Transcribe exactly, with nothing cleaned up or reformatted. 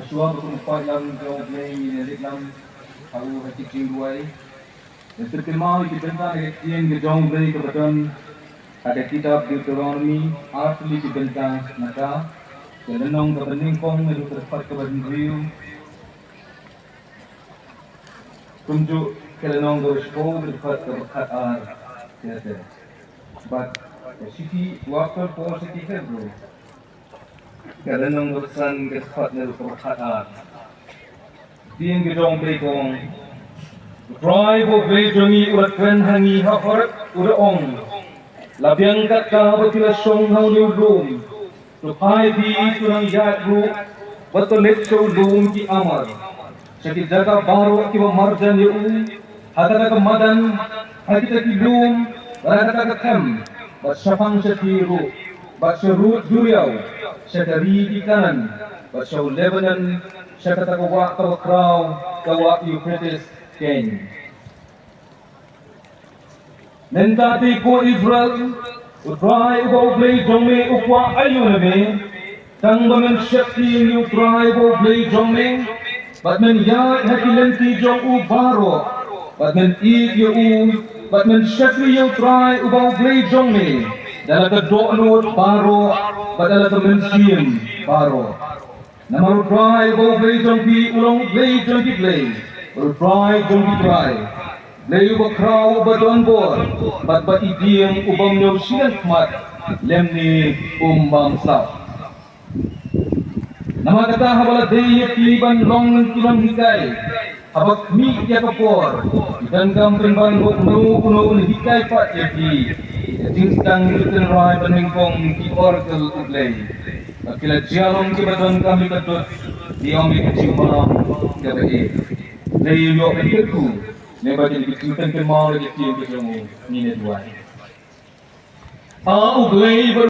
Shuwa ba kum u paidlang jong U Blei ngin ïa leit lang ha u ha ki jingduwai. Ngin pynkynmaw ïa ki bynta na ka ktien ka jong U Blei kaba don ha ka kitab Deuteronomi, artylli ki bynta na ka, ka lynnong kaba nyngkong naduh ka dkhot kaba hynriew. Kumjuh ka lynnong kaba shiphew ka dkhot kaba khatar. Bad ka shithi u apostol Paul sha ki Hebru, ka lynnong kaba san ka dkhot naduh kaba khatar. Ktien ka jong U Blei ka ong, U Trai U Blei jong ngi u la kren ha ngi ha Horeb, u da ong, la biang kat kaba phi la shong ha une u lum. To phai phi, to nang ïaid ruh bad to leit sha u lum ki amar, sha ki jaka baroh kiba marjan ïa u, ha kata ka madan, ha kita ki lum, bad ha kata ka them, bad shaphang shathie ruh, bad sharud duriaw, sha ka ri ki Kanaan, bad sha u Lebanon, sha kata ka wah kaba khraw, ka wah Euphrates keiñ. Mynta te ko Israel, U Trai uba U Blei jong me u kwah aïu na me, tang ba men sheptieng ïa U Trai uba U Blei jong me, bad men ïaid ha ki lynti jong u baroh, bad men ïeit ïa u, bad men shakri ïa U Trai uba U Blei jong me da la ka dohnud baroh, bad da la ka mynsiem baroh. Namar U Trai uba U Blei jong phi u long U Blei jong ki blei, bad U Trai jong ki trai, Blei uba khraw uba don bor, bad ba i dieng u bym ñiew shiliang khmat lymne um bam sap. Namar kata, haba la dei ïa phi ban long ki nonghikai, haba khmih ïa ka por, ki donkam pynban ba uno uno un hikai pat ïa phi ïa ka jingsdang jong U Trai ba nyngkong, ki oracle U Blei. Bad ki la jia long kiba donkam ïa ka dud, ki ong ïa ka jingbam kaba ïeit. Dei ïoh ka kyrkhu, ne ba kin ki jingpynkynmaw ïa ka ktien ka jong u. Ngin ïa duwai. A U Blei ba